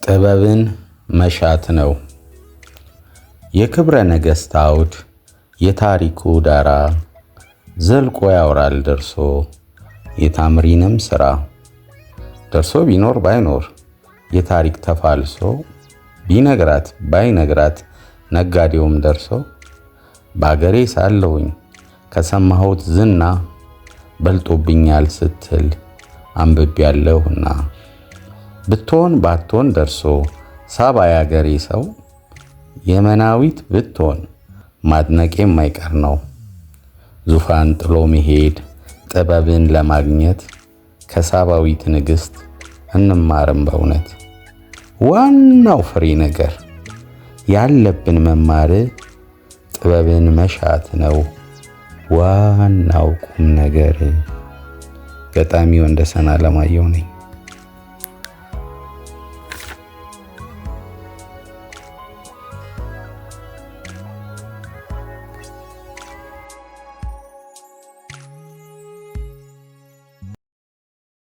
ጥበብን መሻት ነው። የክብረ ነገሥት አውድ የታሪኩ ዳራ ዘልቆ ያወራል ደርሶ የታምሪንም ሥራ። ደርሶ ቢኖር ባይኖር የታሪክ ተፋልሶ ቢነግራት ባይነግራት ነጋዴውም ደርሶ በአገሬ ሳለሁኝ ከሰማሁት ዝና በልጦብኛል ስትል አንብቤያለሁና። ብትሆን ባትሆን ደርሶ ሳባ ያገሬ ሰው የመናዊት ብትሆን ማድነቅ የማይቀር ነው። ዙፋን ጥሎ መሄድ ጥበብን ለማግኘት ከሳባዊት ንግሥት እንማርም በእውነት። ዋናው ፍሬ ነገር ያለብን መማር ጥበብን መሻት ነው ዋናው ቁም ነገር። ገጣሚ ወንደሰን አለማየሁ ነኝ።